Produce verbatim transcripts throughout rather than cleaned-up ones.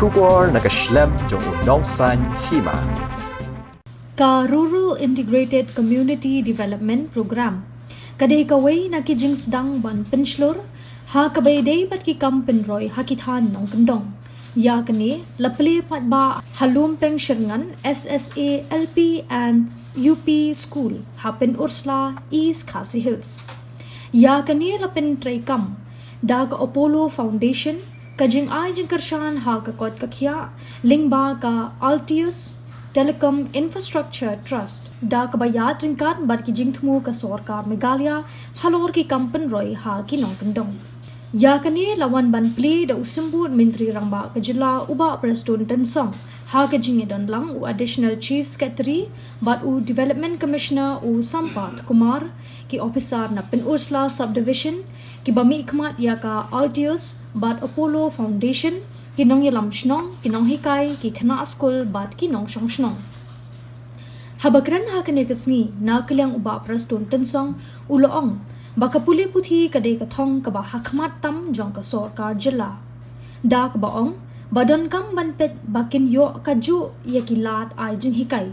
Khubor na ka shlem jong u nongsaiñ hima. Ka Rural Integrated Community Development Program ka dei kawei na ki jingsdang ban pynshlur ha kaba ïadei bad ki kam pynroi ha ki thaiñ nongkyndong. Ïa kane la plie paidbah ha Lumpeng Shyrngan S S A L P and U P School ha Pynursla, East Khasi Hills. Ïa kane la pyntreikam da ka Apollo Foundation, ka jingai jingkyrshan ha ka koit ka khiah lyngba ka Altius Telecom Infrastructure Trust, da kaba ïaid ryngkat bad ki jingthmu ka sorkar Meghalaya halor ki kam pynroi ha ki nongkyndong. Ïa kane la wan ban plie da u Symbud Myntri Rangbah ka jylla u Bah Prestone Tynsong, ha ka jingïadonlang u Additional Chief Secretary bad u Development Commissioner u Sampath Kumar, ki ophisar na Pynursla Subdivision, kiba mihkhmat ïa ka Altius bad Apollo Foundation, ki nongïalam shnong, ki nonghikai, ki khynnah skul bad ki nongshong shnong. Haba kren ha kane ka sngi na ka liang u Bah Prestone Tynsong u la ong ba ka pule puthi ka dei ka thong kaba ha khmat tam jong ka sorkar jylla, da kaba ong ba donkam ban peit ba kin ïoh kajuh ïa ki lad ai jinghikai.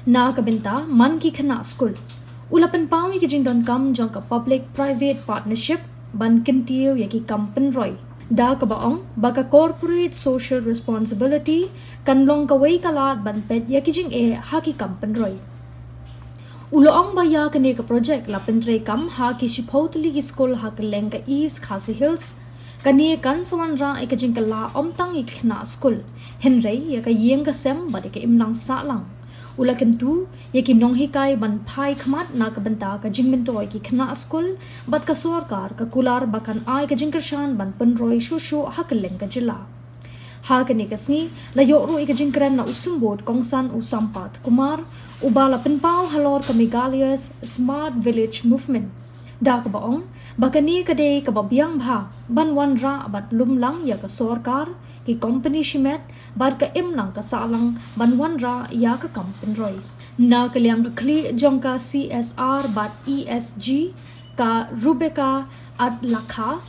Na ka bynta man ki khynnah skul, u la pynpaw ïa ki jingdonkam jong ka public private partnership ban kyntiew ïa ki kam pynroi, da kaba ong ba ka corporate social responsibility kan long kawei ka lad ban peit ïa ki jingeh ha ki kam pynroi. U la ong ba ïa kane ka projek la pyntreikam ha ki shiphew tylli ki skul ha kylleng ka East Khasi Hills. Kane kan sa wanrah ïa ka jingkylla ym tang ïa ki khynnah skul, hynrei ïa ka ïing ka sem bad ïa ka imlang sahlang. U la kyntu ïa ki nonghikai ban phai khmat na ka bynta ka jingmyntoi ki khynnah skul, bad ka sorkar ka kular ba kan ai ka jingkyrshan ban pynroi shuh shuh ha kylleng ka jylla. Ha kane ka sngi la ïoh ruh ïa ka jingkren na u Symbud Kongsan u Sampath Kumar, uba la pynpaw halor ka Meghalaya's Smart Village Movement, da kaba ong ba kane ka dei kaba biang bha ban wanrah bad lumlang ïa ka sorkar, ki kompani shimet bad ka imlang ka sahlang ban wanrah ïa ka kam pynroi. Na ka liang ka khlieh jong ka C S R bad E S G, ka Rebecca Atlakha,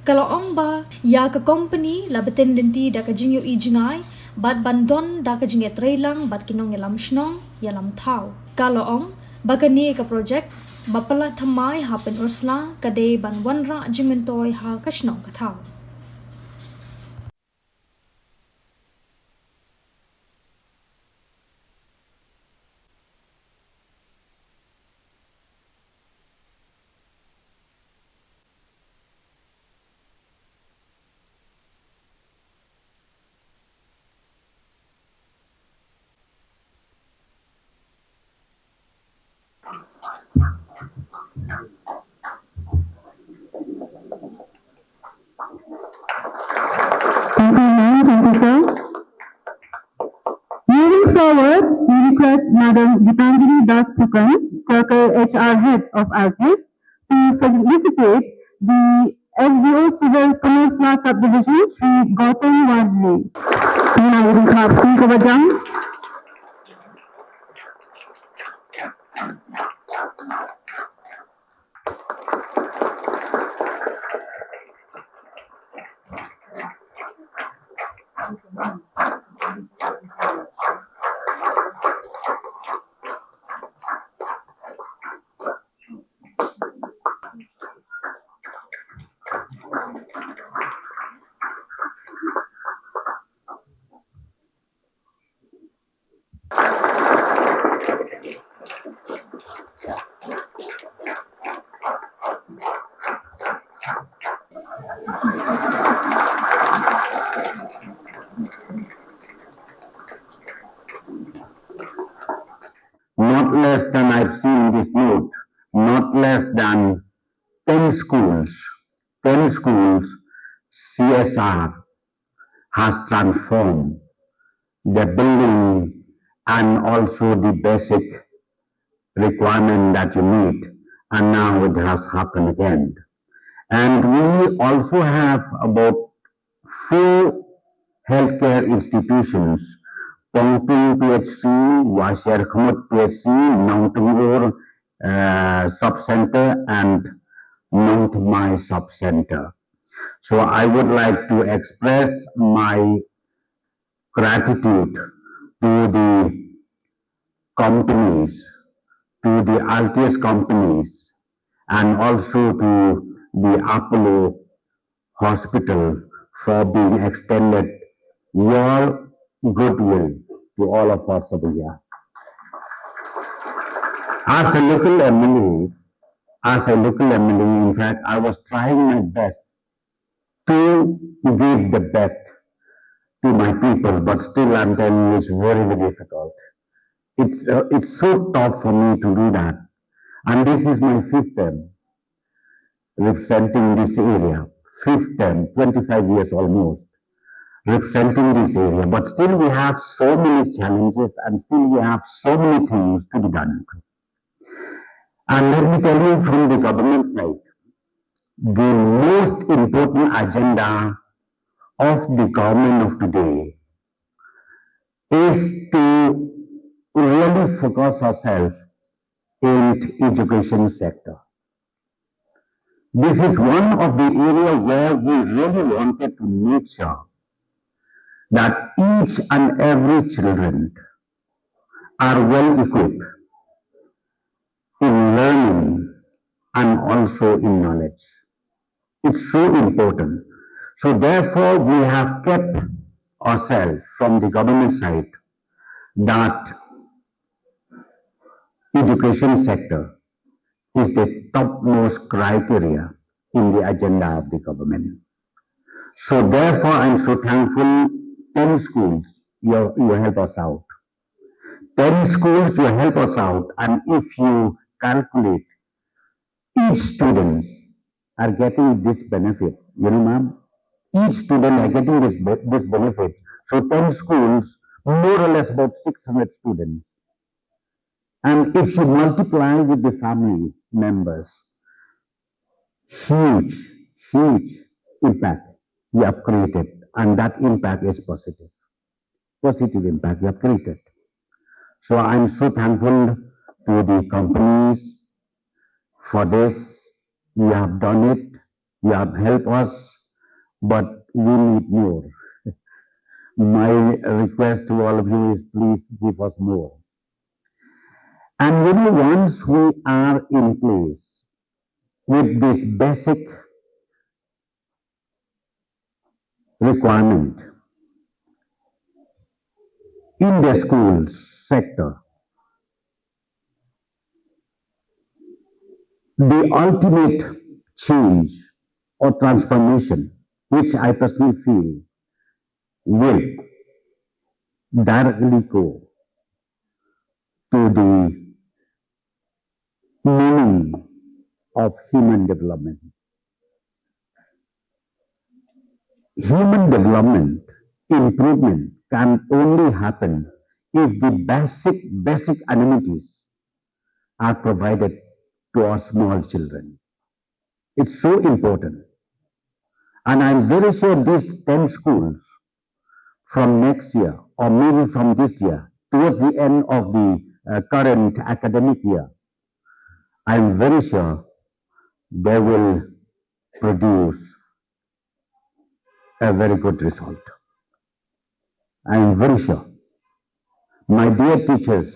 ka la ong ba ïa ka kompani la btin lynti da ka jingïohi jngai bad ban don da ka jingïatreilang bad ki nongïalam shnong ïalam thaw. Ka la ong ba kane ka projek ba palat thymmai ha Pynursla ka dei ban wanrah jingmyntoi ha ka shnong ka thaw. Thank you, ma'am. Thank you, sir. Moving forward, we request Madam Gitanjali Das Phukan, Circle H R Head of Altis, to felicitate the S D O Civil Pynursla Subdivision, Shri Gautam Warjri. Ina irin kap kung kabajang. Not less than, I've seen this note, not less than ten schools, ten schools, C S R has transformed the building and also the basic requirement that you need, and now it has happened again. And we also have about four healthcare institutions, Pongping P H C, Washerkhmut P H C, Nongtyngur, uh, Sub-Center, and Nongthymmai Sub-Center. So I would like to express my gratitude to the companies, to the Altius companies, and also to the Apollo Hospital for being extended your goodwill to all of us over here. As a local M L A, as a local M L A, in fact, I was trying my best to give the best to my people, but still I'm telling you, it's very, very difficult. It's, uh, it's so tough for me to do that. And this is my fifth term representing this area, fifth term, twenty-five years almost, representing this area. But still we have so many challenges and still we have so many things to be done. And let me tell you from the government side, the most important agenda of the government of today is to really focus ourselves in education sector. This is one of the areas where we really wanted to make sure that each and every children are well equipped in learning and also in knowledge. It's so important. So therefore, we have kept ourselves from the government side that education sector is the topmost criteria in the agenda of the government. So therefore, I'm so thankful, ten schools, you, you help us out. Ten schools, you help us out. And if you calculate, each student are getting this benefit, you know, ma'am, each student are getting this, be- this benefit. So ten schools, more or less about six hundred students. And if you multiply with the family members, huge, huge impact you have created, and that impact is positive. Positive impact you have created. So I'm so thankful to the companies for this. You have done it, you have helped us, but we need more. My request to all of you is please give us more. And you know, once we are in place with this basic requirement in the school sector, the ultimate change or transformation, which I personally feel will directly go to the meaning of human development. Human development improvement can only happen if the basic, basic amenities are provided to our small children. It's so important. And I'm very sure these ten schools from next year, or maybe from this year, towards the end of the uh, current academic year, I'm very sure they will produce a very good result. I'm very sure. My dear teachers,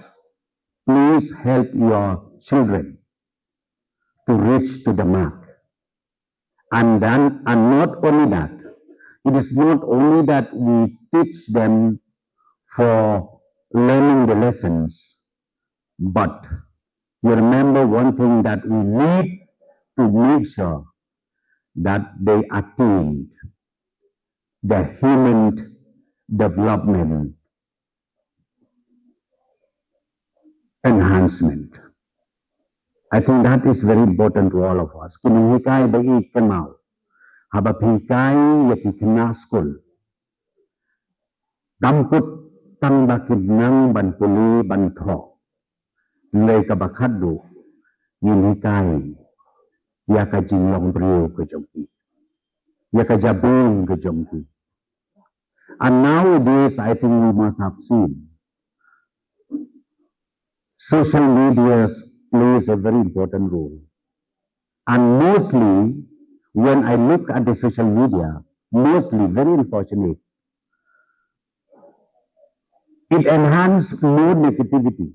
please help your children to reach to the mark. And then, and not only that, it is not only that we teach them for learning the lessons, but you remember one thing, that we need to make sure that they attain the human development enhancement. I think that is very important to all of us. Ki nonghikai ba ïeit kynmaw, haba phi hikai ïa ki khynnah skul, kam kut tang ba kin nang ban pule ban thoh. Hynrei kaba khatduh, ngin hikai ïa ka jinglong briew ka jong ki, ïa ka jabieng ka jong ki. And nowadays, I think we must have seen social media plays a very important role. And mostly, when I look at the social media, mostly, very unfortunate, It enhance more negativity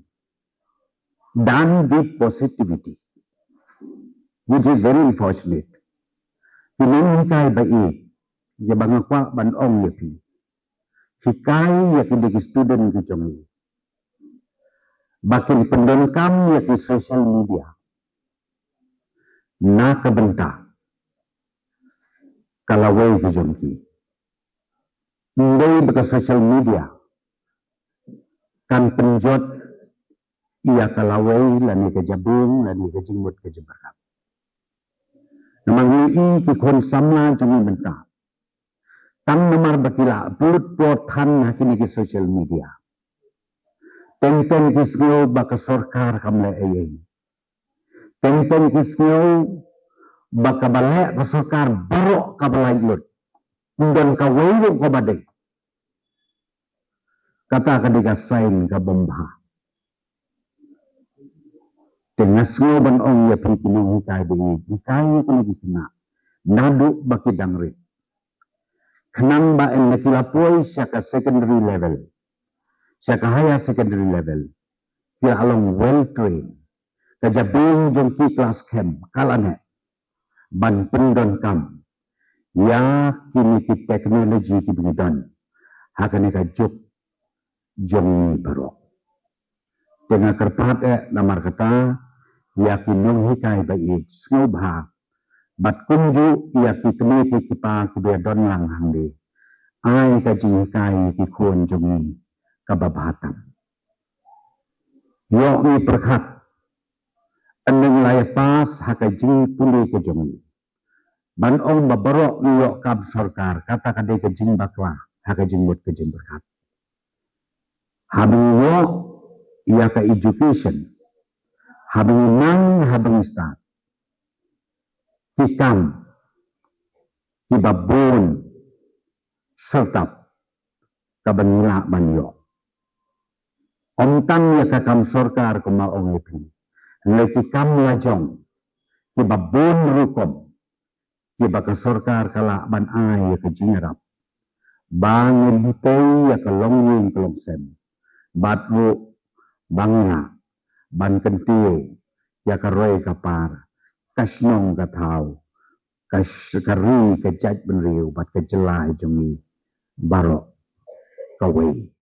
than the positivity, which is very unfortunate. Ki nonghikai ba ïeit, ïa ba nga kwah ban ong ïa phi, hikai ïa ki dei ki student ki jong ngi ba kin pyndonkam ïa ki social media na ka bynta ka lawei ka jong ki. Ym dei ba ka social media kan pynjot ïa ka lawei lane ka jabieng lane ka jingmut ka jingpyrkhat. Namar ngi i ki khun samla jong ngi mynta, tang namar ba ki la upload por than ha kine ki social media, teng teng ki sngew ba ka sorkar kam leh ei ei. Teng teng ki sngew ba kaba leh ka sorkar baroh kaba laitluid, ym don kawei ruh kaba dei. Kata ka dei ka sign ka bym bha. Te nga sngew ban ong ïa phi ki nonghikai ba ïeit, hikai ïa kine ki khynnah naduh ba ki dang rit, khnang ba hynda ki la poi sha ka secondary level, sha ka higher secondary level, ki la long well trained. Ka jabieng jong ki klas khem ka la neh ban pyndonkam ïa kine ki technology kiba ngi don ha kane ka juk jong ngi baroh. Te nga kyrpad eh namar kata ïa ki nonghikai ba ïeit, sngewbha bad kumjuh ïa ki kmie ki kpa kiba ïa don lang hangne, ai ka jinghikai ïa ki khun jong ngi kaba bha tam. Ïoh ngi pyrkhat, hynrei la ïa pass ha ka jingpule ka jong ngi. Ban ong ba baroh ngi ïoh kam sorkar, kata ka dei ka jingbakla ha ka jingmut ka jingpyrkhat. Haba ngi ïoh ïa ka education, haba ngi nang, haba ngi stad, ki kam kiba bun syrtap kaba ngi lah ban ïoh. Ym tang ïa ka kam sorkar kumba ong ïa phi, hynrei ki kam lajong kiba bun rukom kiba ka sorkar ka lah ban ai ïa ka jingïarap ba ngin pynpoi ïa ka longïing ka longsem, bad ruh ba ngi lah ban kyntiew ïa ka roi ka par, ka shnong ka thaw, ka sh-, ka ri ka jaitbynriew bad ka jylla jong ngi baroh kawei.